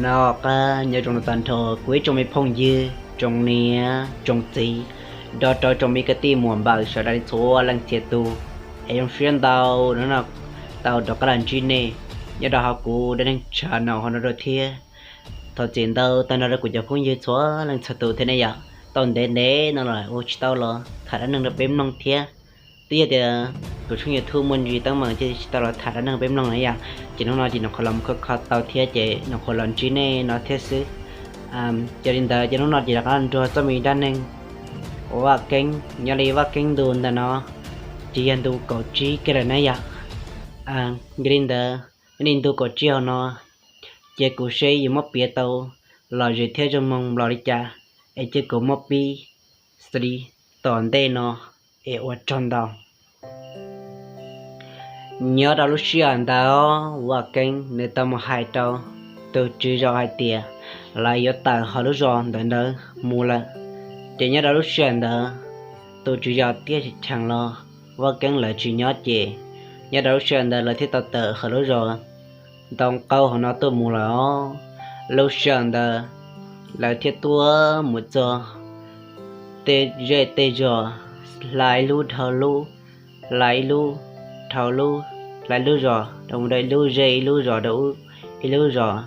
Noj qab nyob zoo tag nrho kuv ib tsoom me phooj ywg, tsoom niam tsoom txiv, nrog rau tsoom me kwv tij muam npaws sawv daws txhua leej txhia tus. Es zoo siab ntau hnub no tau rov qab los ntsib nej nyob rau hauv kuv dab neeg channel no dua thiab. Thov txim ntau tag nrho rau kuv cov phooj ywg txhua leej txhua tus thiab nej yom. Tau ntev ntev no los ua tsis tau los tham dab neeg rau peb mloog thiab. Twb yog tias kuv tshooj YouTube muaj ntsis teeb meem thiaj tsis tau los tham dab neeg peb mloog na yom. Ces hnub no ces nyuam qhuav los mus kho kho tau thiab ces nyuam qhuav los ntsib nej no thiab xwb. Yog li ntawd ces hnub no ces rov qab nrog txoj me dab neeg Vaj Keeb nyob li Vaj Keeb ntu ntawm no ces yog ntu kaum tsib kiag lawm na yom. Yog li ntawd, nyob li ntu kaum tsib hauv no ces kuv seb yuav muab piav tau lom zem thiab zoo mloog npaum li cas, es cia kuv muab pib xws li tom ntej no es ua tsaug ntau. Nyob rau lub sij hawm ntawd Vaj Keeb nws tau mus hais rau tus tswv zos hais tias lawv yuav tawm hauv lub zos ntawd ntawd mus lawm. Ces nyob rau lub sij hawm ntawd tus tswv zos thiaj cheem los, Vaj Keeb lawv tsis nyob ces nyob rau lub sij hawm ntawd lawv thiaj tau tawm hauv lub zos ntoo qauv hauv no tuaj mus lawm. Lub sij hawm ntawd lawv thiaj tuaj mus txog tej zej tej zos, hla ib lub dhau lub, hla ib lub dhau lub, hla ib lub zos rau mus rau ib lub zej, ib lub zos rau ib lub zos,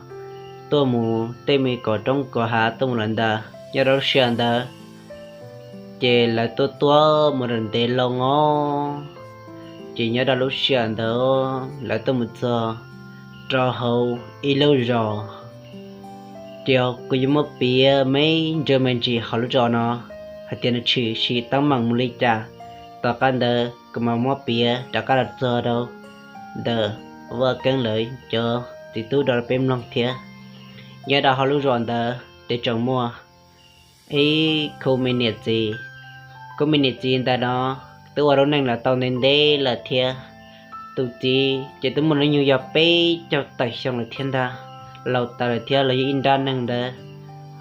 tuaj mus tej me kaum roob kaum hav tuaj mus lawm ntawd. Nyob rau lub sij hawm ntawd ces lawv tuaj tuaj mus rau ntev loo os. Ces nyob rau lub sij hawm ntawd lawv tuaj mus txog rau hauv ib lub zos. Ces kuv yuav muab piav me ntsis me ntsis hauv lub zos no hais tias nws tshwm sim teeb meem mus li cas. Tom qab ntawd kuv mam muab piav rov qab los txog rau ntawm Vaj Keeb lawv cov txiv tub rau peb mloog thiab. Nyob rau hauv lub zos ntawd ces tseem muaj ib khub me niam txiv. Khub me niam txiv ntawm no twb ua lub neej los tau ntev ntev lawm thiab. Tus txiv ces twb muaj hnub nyoog yog peb caug tawm xyoo lawm thiab ntag, laus tas lawm thiab los yog ib nrab neeg ntawd.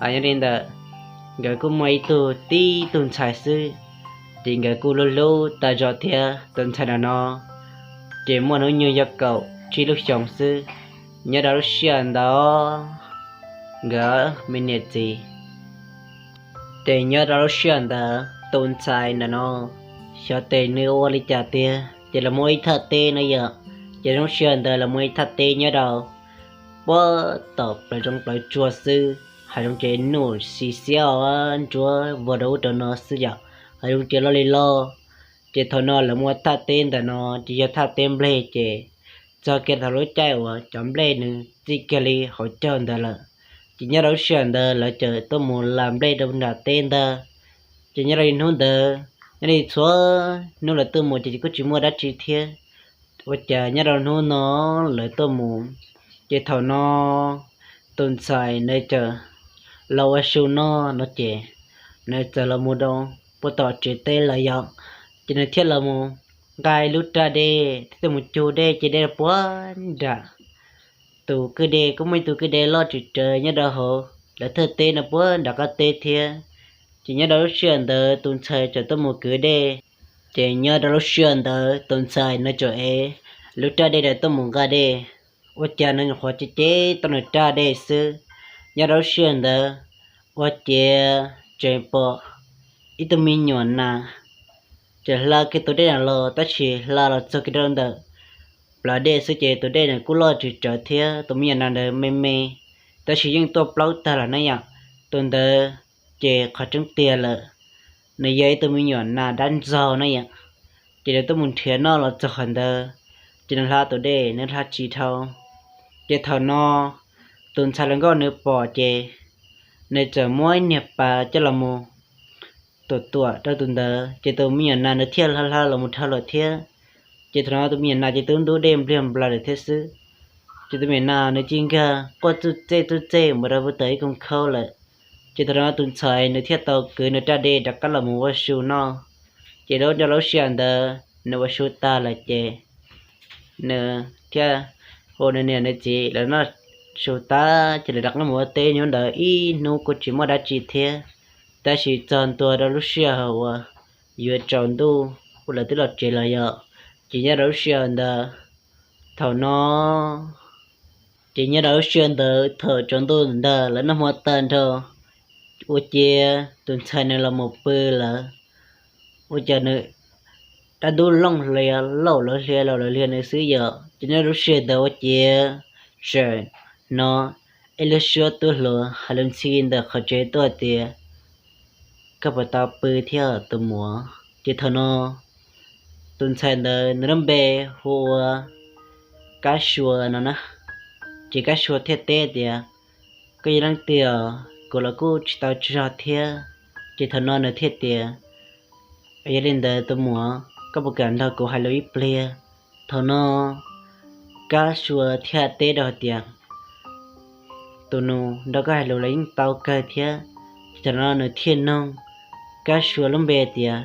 Ho nyob li ntawd nkawd kuj muaj ib tug tib tug ntxhais xwb, ces nkawd kuj hlub hlub tas zog thiab. Tus ntxhais ntawm no ces muaj hnub nyoog yog kaum tsib lub xyoos xwb. Nyob rau lub sij hawm ntawd nkawd me niam txiv ces nyob rau lub sij hawm ntawd tus ntxhais ntawm no xyov tes nws ua li cas tiag ces los muaj ib thaj teb no yom. Ces lub sij hawm ntawd los muaj ib thaj teb nyob rau puag tom plawv zoov plawv tsuag xwb, hav zoov ces nuj xis xiab ntsuav vog rau ub rau no xwb yom, hav zoov ces loj li loj. Ces thaum no lawv muaj thaj teb ntawm no ces yog thaj teb nplej ces txog kiag thaum lub caij uas cov nplej nws txij kiag li hauv caug ntawd lawm. Ces nyob rau lub sij hawm ntawd lawv txawm tuaj mus la nplej rau nram teb ntag. Ces nyob rau li hnub ntawd, nyob li txhua hnub lawv tuaj mus ces kuj tsis muaj dab tsi thiab. Ua cas nyob rau hnub no lawv tuaj mus, ces thaum no tus ntxhais nws txawm los ua su noj no ces nws txawm los mus rau puag tom tsev teb lawm yom. Ces nws thiaj los mus nqa ib lub raj dej thiab tuaj mus cug dej, ces dej puag nram tus kwj dej, kuj muaj ib tug kwj dej loj tsis tsawg nyob rau hauv lawv thaj teb no puag nram qab teb thiab. Ces nyob rau lub sij hawm ntawd tus ntxhais txawm tuaj mus kwv dej. Ces nyob rau lub sij hawm ntawd tus ntxhais no txawm ev lub raj dej ntawd tuaj mus nqa dej. Ua cas nws nyuam qhuav cev cev tau nws raj dej xwb, nyob rau lub sij hawm ntawd ua ciav tseem pom ib tug me nyuam nas txawm hla kiag tus dej ntawd los, tab sis hla los txog kiag rau ntawm plawv dej xwb ces tus dej nws kuj loj tsis tsawg thiab tus me nyuam nas ntawd me me, tab sis yeej tuaj plaub tag lawm na yom. Tus ntawd ces qhov tseeb tiag lawm nws yog ib tug me nyuam nas dab ntxaug na yom. Ces nws tuaj mus nrhiav noj los txog qhov ntawd, ces nws hla tus dej nws hla tsis dhau. Ces thaum no tus ntxhais hluas nkauj nws pom ces nws txawm muab ib niag pas coj los mus tuam tuam rau tus ntawd, ces tus me nyuam nas nws thiaj hla hla los mus dhau lawm thiab. Ces thaum no tus me nyuam nas ces twb ntub dej npliag nplaws lawm thiab xwb. Ces tus me nyuam nas nws cia nkag quaj txuj txej txuj txej mus rau puag tom ib koog khaub lawm. Ces thaum no tus ntxhais nws thiaj tau kwv nws raj dej rov qab los mus ua su noj. Ces lub nyob rau lub sij hawm ntawd nws ua su tag lawm ces nws thiaj hu nws niam nws txiv lawv noj su tag ces lawv rov qab mus ua teb. Hnub ntawd ib hnub kuj tsis muaj dab tsi thiab, tab sis txog ntua rau lub sij hawm uas yuav tsaus ntuj uas lawv twb los tsev los yom. Ces nyob rau lub sij hawm ntawd thaum no Ces nyob rau lub sij hawm ntawd thaum tsaus ntuj ntag lawv noj hmo tag nrho, ua ciav tus ntxhais nws los mus pw lawm, ua cas nws dab ntub looj hlias laum lawv hlias laum lawv hlias nws xwb yom. Ces nyob rau lub sij hawm ntawd ua ciav tseem hnov ib lub suab tub hluas hais lus ntxhi ntawm qhov tsev tuaj tias, koj puas tau pw thiab tus muam? Ces thaum no tus ntxhais ntawd nws lub npe hu ua Kab Sua no na. Ces Kab Sua thiaj teb tias, koj yog leej twg? Kuv los kuj tsis tau tsaug zog thiab. Ces thaum no nws thiaj tias, yog li ntawd tus muam, koj puas kam nrog kuv hais lus ib pliag? Thaum no Kab Sua thiaj teb rau hais tias, tus nus, nrog koj hais lus los yeej tau kawg thiab. Ces thaum no nws thiaj noog Kab Sua lub npe tias,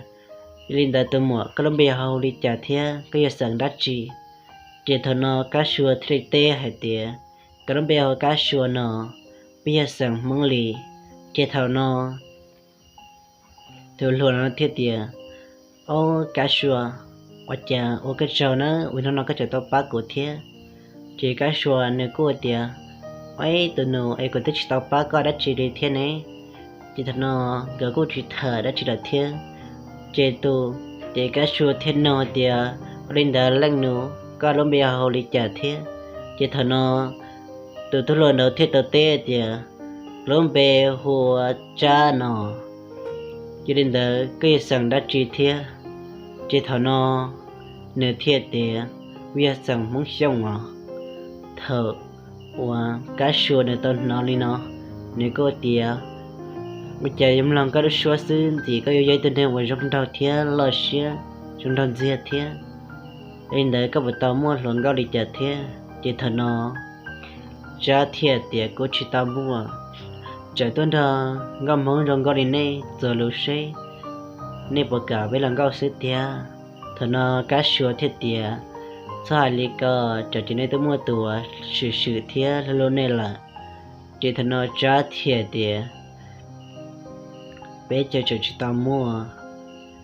yog li ntawd tus muam, koj lub npe hu li cas thiab koj yog xeem dab tsi? Ces thaum no Kab Sua thiaj li teb hais tias, koj lub npe hu Kab Sua no, peb yog xeem Hmoob li. Ces thaum no tus hluas no thiaj tias, ob, Kab Sua, ua cas ua koj tsaug na, ua hnub no koj tseem tau pab kuv thiab. Ces Kab Sua nws kuj tias, ua tus nus, es kuv twb tsis tau pab koj dab tsi li thiab ne. Ces thaum no nkawd kuj tsis tham dab tsi lawm thiab. Ces tus, ces Kab Sua thiaj nug tias, ua li ntawd leej nus, koj lub npe hu li cas thiab? Ces thaum no tus tub hluas ntawd thiaj tau teb tias, lub npe hu ua Tsab no. Yog li ntawd koj yog xeem dab tsi thiab? Ces thaum no nws thiaj tias, kuv yog xeem Hmoob Xyooj os. Thaum uas Kab Sua nws tau hnov li no, nws kuj tias, ua cas yuav mloog koj lub suab xwb ntxim koj yuav yog ib tug neeg uas zoo nraug thiab loj siab, zoo nraug ntxiag thiab. Yog li ntawd koj puas tau muaj hluas nkauj li cas thiab? Ces thaum no Tsab thiaj tias, kuv tsis tau muaj, tseem tuaj nrog nkauj Hmoob zoo nkauj li nej txuas lus seb nej puas kam peb los nkauj xwb tiag. Thaum no Kab Sua thiaj tias, txhob hais li ko, tsam ces nej twb muaj tus uas swm swm thiab hlub hlub nej lawm. Ces thaum no Tsab thiaj tias, peb caug tseem tsis tau muaj.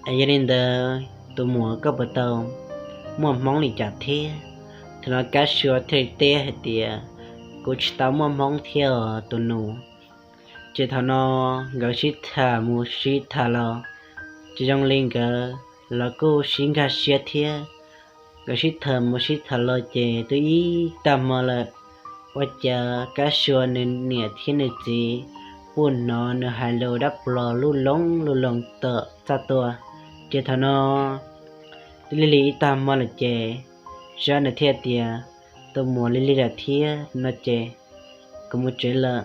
Es yog li ntawd tus muam, koj puas tau muaj Hmoob li cas thiab? Thaum no Kab Sua thiaj li teb hais tias, kuv tsis tau muaj Hmoob thiab os tus nus. Ces thaum no nkawd sib tham mus sib tham los, ces zoo li nkawd los kuj sib nkag siab thiab. Nkawd sib tham mus sib tham los ces twb ib tag hmo lawm, ua cas Kab Sua nws niam thiab nws txiv kuj hnov nws hais lus dab plos lub loog lub loog tom txaj tua. Ces thaum no twb lig lig ib tag hmo lawm ces Tsab nws thiaj tias, tus muam, lig lig lawm thiab no ces kuv mus tsev lawm,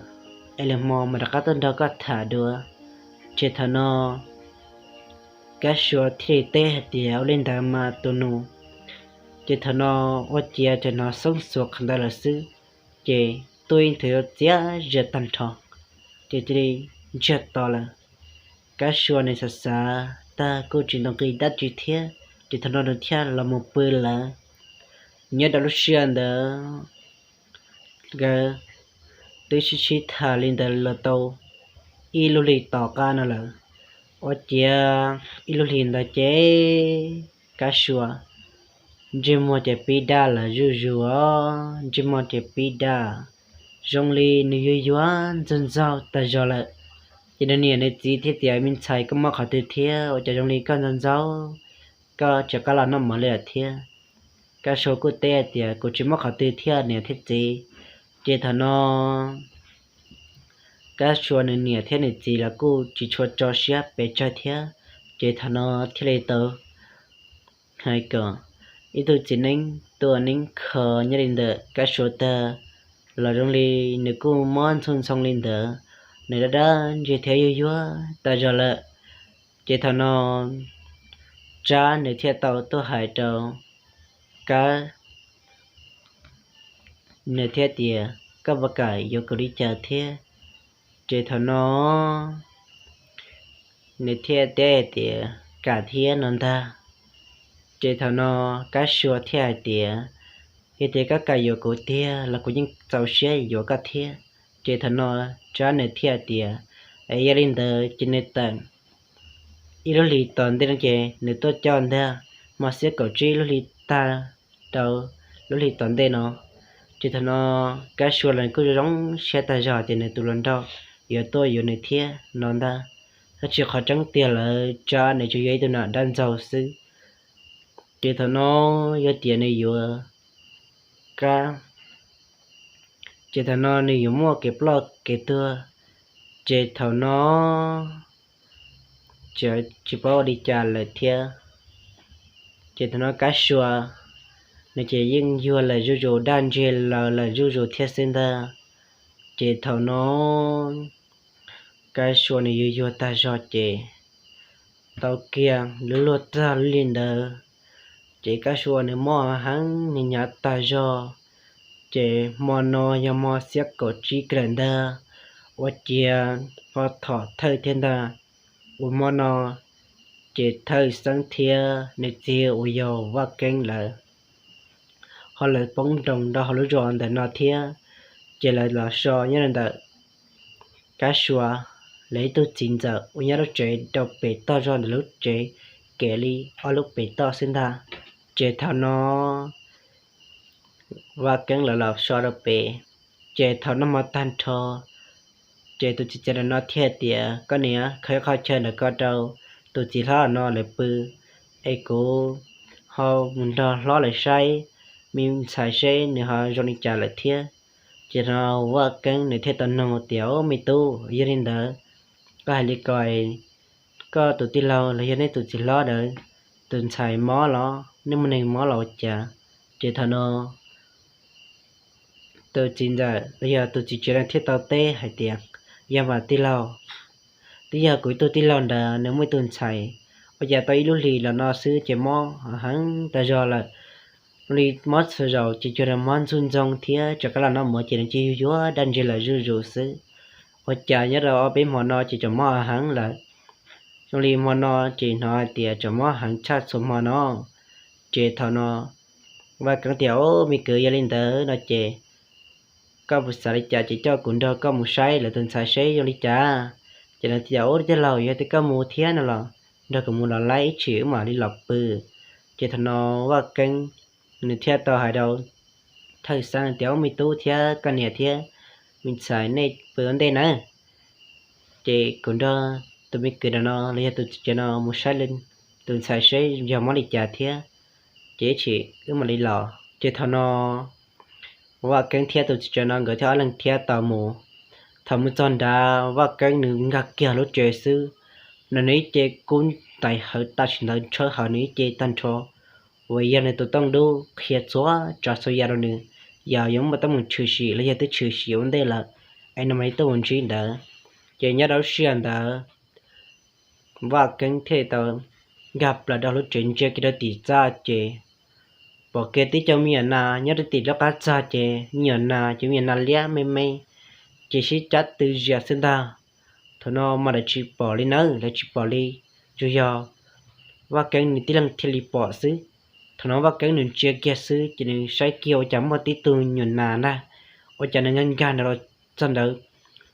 es lwm hmo mam rov qab tuaj nrog koj tham dua. Ces thaum no Kab Sua thiaj li teb hais tias, ua li ntawd mas tus nus. Ces thaum no ua ciav tseem hnov xoob xuas qhov ntawd lawm xwb, ces tuaj ib nthwv txias zias tag nrho, ces cia li ntsiag to lawm. Kab Sua nws xav xav tag kuj tsis nto nqi dab tsi thiab, ces thaum no nws thiaj los mus pw lawm. Nyob rau lub sij hawm ntawd nkawd twb sib sib tham li ntawd los tau ib lub hlis tom qab no lawm. Ua ciav ib lub hlis ntawd ces Kab Sua ntsej muag ces pib daj lawm zuj zus os, ntsej muag ces pib daj, zoo li nws yuag yuag ntxaug ntxaug tag zog lawm. Ces nws niam nws txiv thiaj tias, me ntxhais, koj mob qhov twg thiab ua cas zoo li koj ntxaug ntxaug, koj tsis qab los noj mov li lawm thiab? Kab Sua kuj teb hais tias, kuv tsis mob qhov twg thiab niam thiab txiv. Ces thaum no Kab Sua nws niam thiab nws txiv los kuj tsis tshua tso siab pes tsawg thiab, ces thaum no thiaj li tau hais kom ib tug txiv neeb tuaj ua neeb kho nyob li ntawm Kab Sua tag los zoo li nws kuj mob ntxhov ntxhoo li ntawd, nws daj daj ntseg thiab yuag yuag tag zog lawm. Ces thaum no Tsab nws thiaj tau tuaj hais rau Kab, nws thiaj tias, koj puas kam yuav kuv li cas thiab? Ces thaum no nws thiaj teb hais tias, kam thiab no ntag. Ces thaum no Kab Sua thiaj hais tias, yog tias koj kam yuav kuv tiag los kuv yeej txaus siab yuav koj thiab. Ces thaum no Tsab nws thiaj tias, es yog li ntawd ces nws tawm ib lub hlis tom ntej no ces nws tuaj coj ntag, hmo xiab kaum tsib lub hlis tag rau lub hlis tom ntej no, Ces thaum no Kab Sua los kuj zoo siab tag zog tias nws tus hluas nraug yuav tuaj yuav nws thiab no ntag, tab sis qhov tseeb tiag lawv tsa nws tsuas yog ib tug nam dab ntxaug xwb. Ces thaum no yog tias nws yuav Kab, ces thaum no nws yuav muaj kev ploj kev tuag, ces thaum no tsis paub ua li cas lawm thiab. Ces thaum no Kab Sua nws ces yeej yuag lawm zuj zus, daj ntseg laws lawm zuj zus thiab xwb ntag. Ces thaum no Kab Sua nws yuag yuag tag zog ces tau kiag lub luag tag li ntawd, ces Kab Sua nws mob heev, nws hnyav tag zog. Ces hmo no yog hmo xiab kaum tsib kawg ntag, ua ciav ho thom thawj thiab ntag. Uas hmo no ces thawj xeeb thiab nws txiv uas yog Vaj Keeb lawv ho lawv poob nroos rau hauv lub zos ntawm no thiab. Ces lawv los so nyob rau ntawm Kab Sua lawv ib tug txiv ntxawm uas nyob lub tsev rau pem toj zog ntawm lub tsev, kev li ob lub pem toj xwb ntag. Ces thaum no Vaj Keeb lawv los so rau pem, ces thaum noj hmo tag nrho, ces tus txiv tsev no thiaj tias, koj niam, khaws ib qho chaw ntawm ko rau tus txiv hlob no lawv pw, es kuv ho mus nrog hlob lawv saib me ntxhais seb nws ho zoo li cas lawm thiab. Ces no Vaj Keeb nws thiaj tau nug tias, o me tub, yog li ntawd koj hais li ko, koj tus tij laug los yog nej tus txiv hlob ntawd tus ntxhais mob los nej muaj neeg mob los ua cas? Ces thaum no tus txiv ntxawm los yog tus txiv tsev no thiaj tau teb hais tias, yog mas tij laug, twb yog kuv ib tug tij laug ntawd nws muaj ib tug ntxhais, ua cas tau ib lub hlis los no xwb ces mob heev tas zog lawm. Li mob txhua zaus ces cuag li mob ntxuj ntxoo thiab tsov qab los noj mov ces nws cia yuag yuag daj ntseg lawm zuj zus xwb. Ua cas nyob rau ob peb hmo no ces tseem mob heev lawm. Zoo li hmo no ces hnov hais tias tseem mob heev tshaj txhua hmo no. Ces thaum no Vaj Keeb tias, o me kwv, yog li ntawd no ces koj puas xav li cas ces coj kuv nrog koj mus saib lawv tus ntxhais seb zoo li cas. Ces nws tias, ub tij laug, yog tias koj mus thiab no los nrog kuv mus los laib ib chim wb mam li los pw. Ces thaum no Vaj Keeb nws thiaj tau hais rau thawj xeeb tias, ub me tub thiab koj niam thiab me ntxhais, nej pw ua ntej nawb, ces kuv nrog tus me kwv no los yog tus txiv tsev no mus saib tus ntxhais seb yog mob li cas thiab, ces ib chim wb mam li los. Ces thaum no Vaj Keeb thiab tus txiv tsev no nkawd thiaj ob leeg thiaj tau mus. Thaum mus txog nrad Vaj Keeb nws nkag kiag lub tsev xwb, nws ib ce kub ntais hawv tag, tsis ntawd tshawb hawv nws ib ce tag nrho, uas yog nws tus tooj dub qhia txhua tsav txhua yam rau nws, yog yuav muaj teeb meem tshwm sim los yog twb tshwm sim ua ntej lawm, es nws mam li tuaj mus ntsib ntawd. Ces nyob rau lub sij hawm ntawd Vaj Keeb thiaj tau nkag plaws rau lub tsev ntsia kiag rau tim txaj ces pom kiag tib co me nyuam nas nyob rau tim lub qab txag ces me nyuam nas ces me nyuam nas liab me me ces sib cab tw zias xwb ntag. Thaum no mas lawv tsis pom li nawb, lawv tsis pom li, tsuas yog Vaj Keeb nws tib leeg thiaj li pom xwb. Thaum no Vaj Keeb nws ntsia kiag xwb ces nws saib kiag ua cas muaj tib tug nyuam nas ntag, ua cas nws nkag nkag nrov los txog ntawd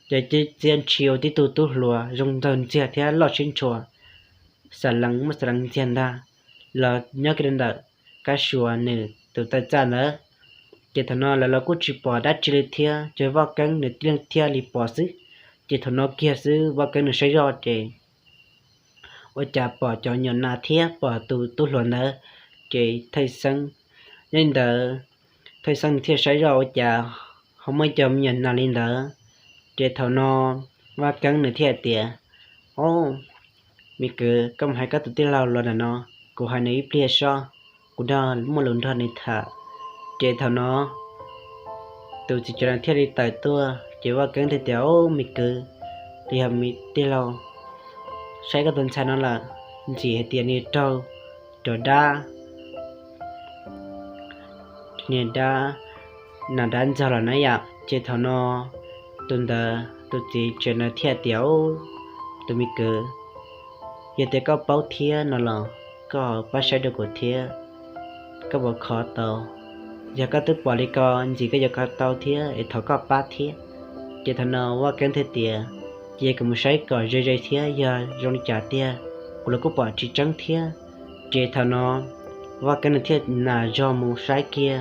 ces txiaj ntshis ua tib tug tub hluas zoo nraug ntxiag thiab loj siab ntshua, xav lees muaj xav lees ntxiag ntag, los nyob kiag rau ntawm Kab Suav nws tus taw txaj ntawd. Ces thaum no lawv los kuj tsis pom dab tsi li thiab, ces Vaj Keeb nws tib leeg thiaj li pom xwb. Ces thaum no kiag xwb Vaj Keeb nws saib zoj ces ua cas pom cov nyuam nas thiab pom tus tub hluas ntawd. Ces thawj xeeb, nyob li ntawd thawj xeeb nws thiaj saib zoj ua cas ho muaj ib co me nyuam nas li ntawd. Ces thaum no Vaj Keeb nws thiaj tias, o, me kwv, koj mus hais koj tus tij laug los ntawm no, kuv hais nws ib pliag sob, kuv nrog muaj lus nrog nws tham. Ces thaum no tus txiv tsev no thiaj li tawm tuaj, ces Vaj Keeb thiaj tias, o, me kwv, los yog me tij laug, saib koj tus ntxhais no lawm, ntxim hais tias nws raug cov dab, niag dab, nas dab ntxaug lawm na yom. Ces thaum no tus ntawd tus txiv tsev no thiaj tias, tus me kwv, yog tias koj paub thiab no los koj pab saib rau kuv thiab, koj puas kho tau? Yog koj twb pom li ko ntxim koj yuav kho tau thiab es thov koj pab thiab. Ces thaum no Vaj Keeb thiaj tias, ces kuv mus saib kom ze ze thiab yog zoo li cas tiag, kuv los kuj pom tsis tseeb thiab. Ces thaum no Vaj Keeb nws thiaj nas zog mus saib kiag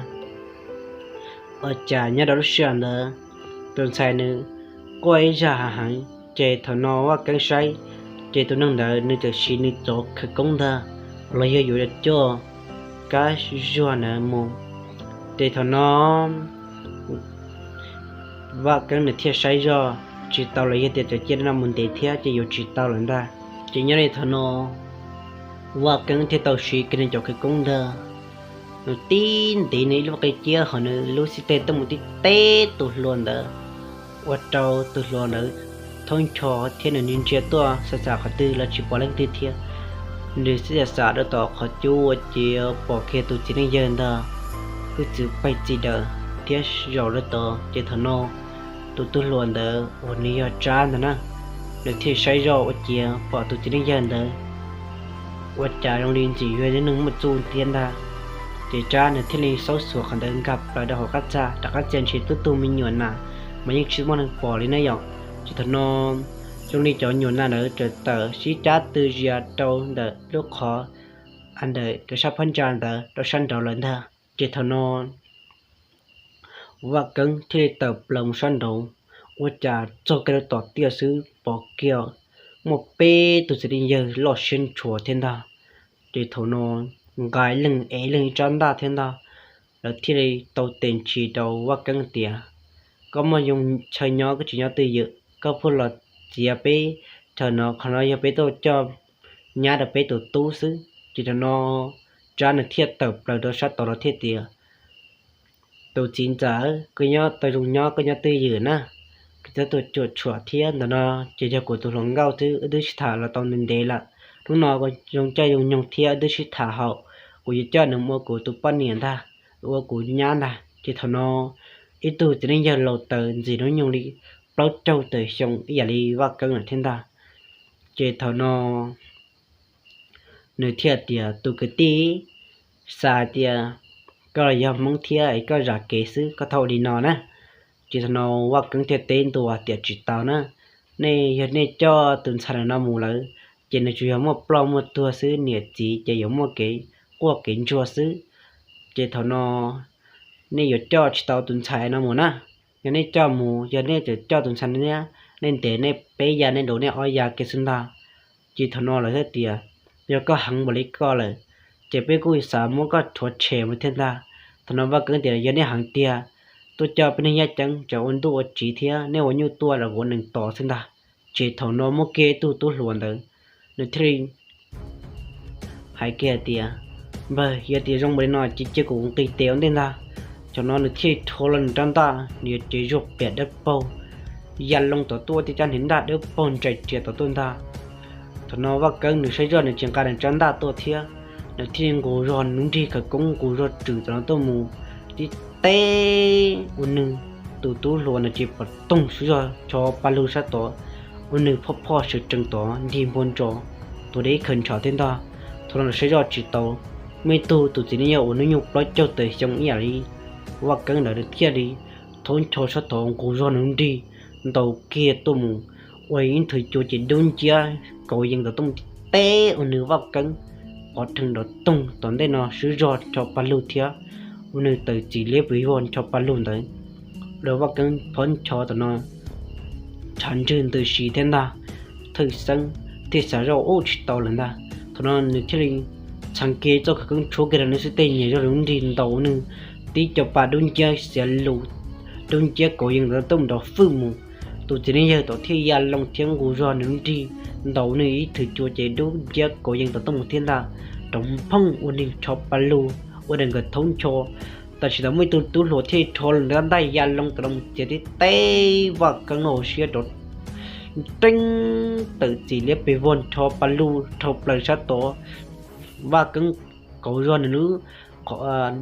Ua cas nyob rau lub sij hawm ntawd tus ntxhais nws quaj ib zaj hav heev, ces thaum no Vaj Keeb saib, ces tus neeg ntawd nws txawm siv nws cov khawv koob ntag, los yog yuav coj kab zuag ntawd mus. Ces thaum no Vaj Keeb nws thiaj saib zoj tsis tau los yog tias cov ciaj no mus ntev thiab ces yuav tsis tau lawm ntag. Ces nyob li thaum no Vaj Keeb thiaj tau siv kiag nws cov khawv koob ntag, nws tib ntiv nws ib lub qe ciab hauv nws lub xib teg tuaj mus tib teb tus hluas ntawd, ua rau tus hluas ntawd thoob ncho thiab nws ntsia tuaj xav xav qhov twg los tsis pom leej twg thiab. Nws xav xav rau tom qhov cub ua ciav pom kiag tus txiv neej yawg ntag, wb txwv pais txi daws thiab zaum rau tod. Ces thaum no tus tub hluas ntawd uas nws yog Tsab ntag na, nws thiaj saib zoj ua ciav pom tus txiv neej yawg ntawd ua cas zoo li ntxim yog ib neeg muaj txuj thiab ntag. Ces Tsab nws thiaj li xaub xuas qhov ntawd nkag plaws rau hauv qab txaj, rov qab txia ntshe tub tug me nyuam nas mas yeej tsis muaj neeg pom li na yom. Ces thaum no zoo li cov nyuam nas ntawd txawm tawm sib cab tw zias rau ntawm lub qhov ntawm cov sab phab ntsa ntawd rau sab nraud lawm ntag. Ces thaum no Vaj Keeb thiaj li tawm plaws mus sab nraud, ua cas txog kiag rau tom tiaj xwb pom kiag muaj peb tug txiv neej yawg loj siab ntshua thiab ntag. Ces thaum no nqa ib leeg ev ib leeg ib rab ntaj thiab ntag, lawv thiaj li tau tes ntsis rau Vaj Keeb tias, koj muaj chaw nyob koj tsis nyob twj ywm, koj pheej los txiav peb chaw no, qhov no yog peb tuaj coj nyab rau peb tus tub xwb. Ces thaum no Tsab nws thiaj tawm plaws rau sab tod los thiaj tias, tus txiv ntxawm, koj nyob tau zoo nyob koj nyob twj ywm na, koj txhob tuaj cuam tshuam thiab ntawm no. Ces yog kuv tus hluas nkauj xwb, wb twb sib tham los tau ntev ntev lawm, hnub no zoo caij zoo nyoog thiab wb twb sib tham haum, kuv yuav coj nws mus ua kuv tus poj niam ntag, ua kuv nyab ntag. Ces thaum no ib tug txiv neej yawg laus tawv ntxim hnub nyoog li plaub caug tawm xyoo ib yam li Vaj Keeb lawm thiab ntag. Ces thaum no nws thiaj tias, tus kwv tij, xav hais tias koj los yog Hmoob thiab es koj zam kev xwb, koj txhob ua li no na. Ces thaum no Vaj Keeb thiaj teb ntua tias, tsis tau na, nej yog nej coj tus ntxhais no mus lawm, ces nws tsuas yog muaj ploj muaj tuag xwb, niam txiv ces yuav muaj kev quaj kev ntsuag xwb. Ces thaum no nej yuav coj tsis tau tus ntxhais no mus na. Yog nej coj mus, yog nej tseem coj tus ntxhais no thiab, nej ntes nej peb ya, nej ntaus nej ob ya kiag xwb ntag. Ces thaum no lawv thiaj tias, yog koj heev npaum li koj lawm, ces peb kuj xav muab koj rhuav tshem mus thiab ntag. Thaum no Vaj Keeb tias, yog nej heev tiag, tuaj coj peb neeg yaj ceeb tsam ua ntuj ua tsiv thiab nej ua nyuj tuaj los kuv ua nees tos xwb ntag. Ces thaum no muaj kiag ib tug tub hluas ntawd, nws thiaj li hais kiag hais tias, npawg, yog tias zoo npaum li no ces cia kuv nqis tes ua ntej ntag. Thaum no nws thiaj li rho los nws rab ntaj, nws yuav cev zuag pliam dawb paug ya loo tom tuaj, thiab cab nws ntaj dawb paug ntsais riam tom tuaj ntag. Thaum no Vaj Keeb nws saib zoj nws tsis nqa nws rab ntaj tuaj thiab, nws thiaj li nqus zog nws lub nrig khawv koob nqus zog tswm tom no tuaj mus tib teb ua nws tus tub hluas ntawd ces pom toog swb zog ncho pa lug sab tod, ua nws phoj phoj sawv tsees tod nrig npua ntsos, tuag deb khaws ntshav thiab ntag. Thaum no lawv saib zoj tsis tau, muaj ib tug tus txiv neej yawg uas hnub nyoog plaub caug tawm xyoo ib yam li Vaj Keeb ntawd nws thiaj li thaub ncho sab tod nqus zog nws lub nrig ntaus kiag tuaj mus, ua ib nthwv cua ces dub nciab kauv yees tom tuaj tib teb ua nws Vaj Keeb pov rhees nrov toog tom ntej no swb zog ncho pa lug thiab, ua nws tawm txim liab pes vog ncho pa lug ntawd. Ua rau Vaj Keeb phob ncho tom no tshav ntswg ntws si thiab ntag. Thawj Xeeb thiaj xav zoj ub tsis tau lawm ntag. Thaum no nws thiaj li txhais kiag txoj khawv koob tshuab kiag rau nws xwb tej nyias zog lub nrig ntaus nws tib co pa dub nciab xiav lus, dub nciab kauv yees tom tuaj nrov fwj mus. Tus txiv neej yawg tod thiaj ya loo thiab nqus zog nws lub nrig ntaus nws ib thwv cua ces dub nciab kauv yees tom tuaj mus thiab ntag, rov nphooj ua nws ncho pa lug ua rau nkawd thaub ncho. Tam sim ntawd muaj ib tug tub hluas thiaj rho nws rab ntaj ya loo tom no mus txiav tib teb Vaj Keeb lub hauv siab rov nreeb tawm txim liab pes vog ncho pa lug dhau plaws sab tod. Vaj Keeb kauv zog nws lub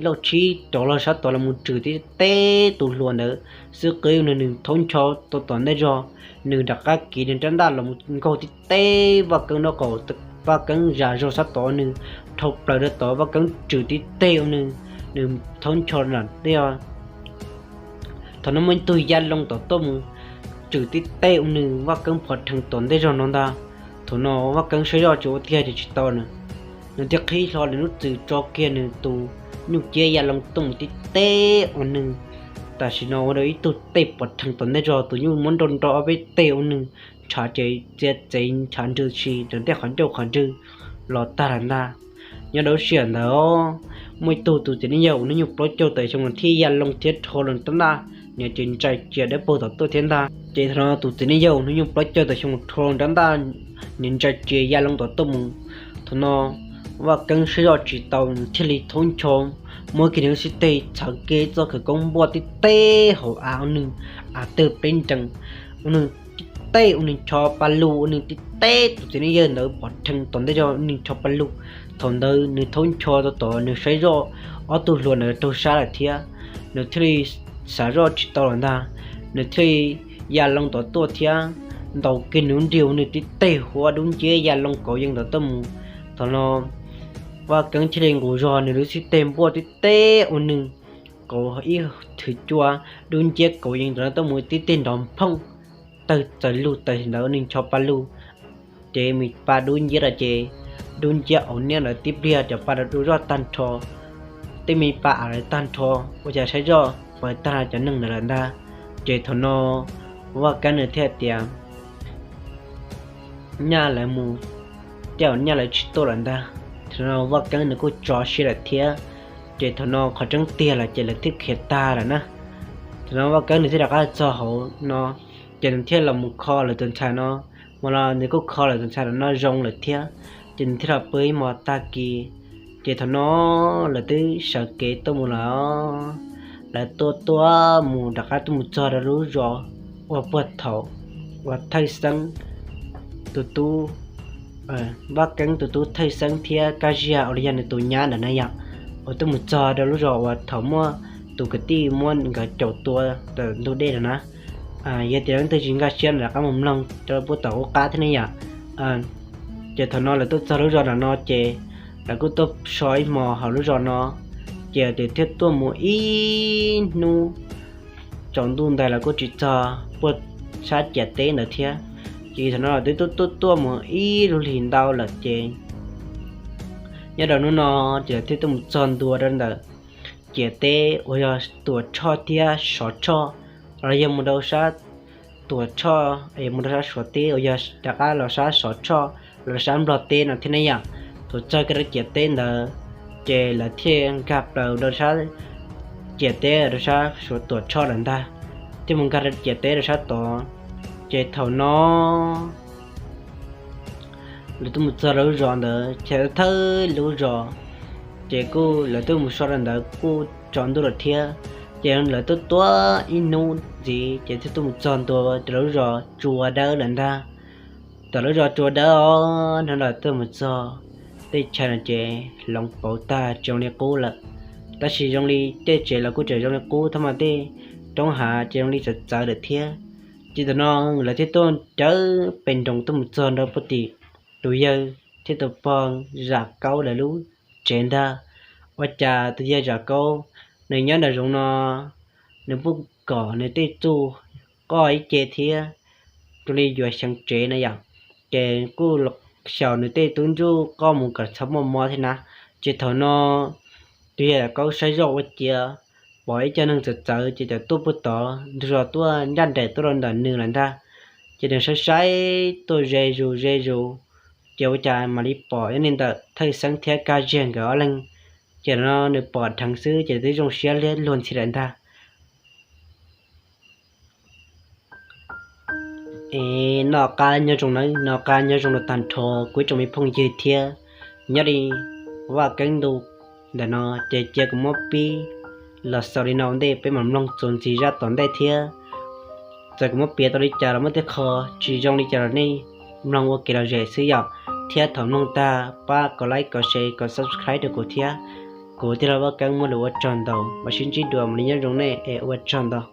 lauj tshib rov los sab tod los mus tswm tib teb tus hluas ntawd xwb qwb nws, nws thaub ncho tau tom ntej zog, nws rov qab kiv nws rab ntaj los mus nkaug tib teb Vaj Keeb nraub qaum. Vaj Keeb zam zog sab tod nws dhau plaws rau tod Vaj Keeb tswm tib teg ua nws, nws thaub ncho nram tej. Thaum no muaj ib tug ya loo tom tuaj mus tswm tib teg ua nws Vaj Keeb pov rhees tom ntej zog no ntag. Thaum no Vaj Keeb saib zoj tsis ua tiag ces tsis tau nws, nws thiaj qhib hlo nws lub txwm tso kiag nws tus nyuj ciab ya loo tuaj mus tib teb ua nws Tam sim no ua rau ib tug tej pov rhees tom ntej zog, tus nyuj muab nrau nrau ob peb teg ua nws ntshav ces txiav txev ntshav nrwg si ntawm tej qhov ncauj qhov ntswg los tag lawm ntag. Nyob rau lub sij hawm ntawd muaj ib tug tus txiv neej yawg uas hnub nyoog plaub caug tawm xyoo thiab ya loo thiab rho loo rab ntaj, nws ces ntsais cia dawb paug tom tuaj thiab ntag. Ces thaum no tus txiv neej yawg uas hnub nyoog plaub caug tawm xyoo rho loo rab ntaj, nws ntsais cia ya loo tom tuaj mus. Thaum no Vaj Keeb saib zoj tsis tau, nws thiaj li thaub ncho muab kiag nws lub xib teg txhawv kiag txoj khawv koob npuaj tib teg hauv av ua nws av tawg pleb nrees, ua nws tib teg ua nws ncho pa lug, ua nws tib teg tus txiv neej yawg ntawd pov rhees tom ntej zog ua nws ncho pa lug. Thaum ntawd nws thaub ncho tau tod nws saib zoj ob tug hluas ntawd raug sab lawm thiab, nws thiaj li xav zoj tsis tau lawm ntag. Nws thiaj li ya loo tom tuaj thiab ntaus kiag nws lub nrig ua nws tib teg huab dub nciab ya loo kauv yees tom tuaj mus. Thaum no Vaj Keeb thiaj li nqus zog nws lub xib teg npuaj tib teg ua nws kauv ib thwv cua dub nciab kauv yees tom no tuaj mus tib teg nrov nphooj tawg txawm lug tawm ntawd ua nws ncho pa lug. Ces me pa dub nciab lawm ces dub nciab auv niab ntawd tib pliag cov pa rau zoj tag nrho, tej me pa av lawm tag nrho, ua cas saib zoj pawg tag cov neeg ntawd lawm ntag. Ces thaum no Vaj Keeb nws thiaj tias, nyaj lawv mus, tej zaum nyaj lawv tsis tuaj lawm ntag. Thaum no Vaj Keeb nws kuj tso siab lawm thiab, ces thaum no qhov tseeb tiag lawm ces lawv twb khiav tag lawm na. Thaum no Vaj Keeb nws thiaj rov qab txog hauv no, ces nws thiaj los mus kho lawv tus ntxhais no, mas los nws kuj kho lawv tus ntxhais no zoo lawm thiab, ces nws thiaj los pw ib hmos tag kis, ces thaum no lawv twb sawv kev tuaj mus lawm. Lawv tuaj tuaj mus rov qab tuaj mus txog rau lub zos uas puag thaum uas Thawj Xeeb tus tub, Vaj Keeb tus tub Thawj Xeeb thiab Kab Ziag uas yog nws tus nyab ntawm na yom, uas tuaj mus txog rau lub zos uas thaum muaj tus kwv tij muab nkawd caum tua ntawm ntug dej na. Yog tias leej twg tsis nkag siab rov qab mus mloog rau puag tom qub qab thiab ne yom. Ces thaum no lawv tuaj txog lub zos ntawm no ces lawv kuj tuaj so ib hmos hauv lub zos no, ces tias thiaj tuaj mus ib hnub tsaus ntuj ntais lawv kuj tsis txog puag sab ciam teb ntawd thiab. Ces thaum no lawv twb tuaj tuaj tuaj mus ib lub hlis ntau lawm ces nyob rau hnub no ces lawv thiaj tuaj mus txog ntua rau ntawm ciam teb uas yog Tuam Tshoj thiab Sov Tshoj, los yog mus rau sab Tuam Tshoj es mus rau sab Suav teb uas yog rov qab los sab Sov Tshoj los sab Nplog teb no thiab ne yom. Thaum txog kiag rau ciam teb ntawd ces lawv thiaj nkag plaws rau sab ciam teb rau sab Suav Tuam Tshoj lawm ntag, thiaj mus nkag rau ciam teb rau sab tod. Ces thaum no lawv twb mus txog rau lub zos ntawd ces thawj lub zos, ces kuj lawv twb mus so rau ntawd kuj tsaus ntuj lawm thiab. Ces lawv twb tuaj ib hnub ntxiv ces thiaj tuaj mus txog ntua rau lub zos Tsua Dawb lawm ntag. Tom lub zos Tsua Dawb os, hnub lawv tuaj mus txog tej chaw no ces hloov pauv tag tsis zoo li qub lawm. Tab sis zoo li tej tsev los kuj tseem zoo li qub thiab mas tej roob hav ces zoo li txawv txawv lawm thiab. Ces thaum no lawv thiaj tuaj rawv pes nroos tuaj mus txog nrog puag tim tus yawg thiab tus pog Zam Kaub lawv lub tsev ntag. Ua cas tus yawg Zam Kaub nws nyob nram zoov no nws pub kom nws tej txuj qoj ib ce thiab zoo li yuav xyeev tsev na yom. Ces kuj xyaum nws tej tub ntsuj qoj mus kom txhob muaj mob thiab na. Ces thaum no tus yawg Zam Kaub saib zoj ua ciav pom ib co neeg txawv txawv ces txawm tuaj puag tod nrog zos tuaj ncaj nraim tuaj rau ntawm nws lawm ntag. Ces nws saib saib tuaj ze zus ze zus, ces ua cas mam li pom ib ntawm Thawj Xeeb thiab Kab Ziag nkawd ob leeg. Ces no nws pom dheev xwb ces twb zoo siab liab luag ntxhi lawm ntag. Es noj qab nyob zoo nawb, noj qab nyob zoo rau tag nrho kuv ib tsoom me phooj ywg thiab. Nyob li Vaj Keeb ntu ntawm no ces cia kuv muab pib los xaus li no ua ntej, peb mam mloog txuas ntxiv zaj tom ntej thiab. Txawm kuv muab piav tau li cas los muaj tej qho tsis zoo li cas los nej mloog ua kev lom zem xwb yom. Thiab thaum mloog tag pab kom like, kom share, kom subscribe rau kuv thiab. Kuv tij laug Vaj Keeb muaj lus ua tsaug ntau, mam sib ntsib dua, mam li nyob zoo nej es ua tsaug ntau.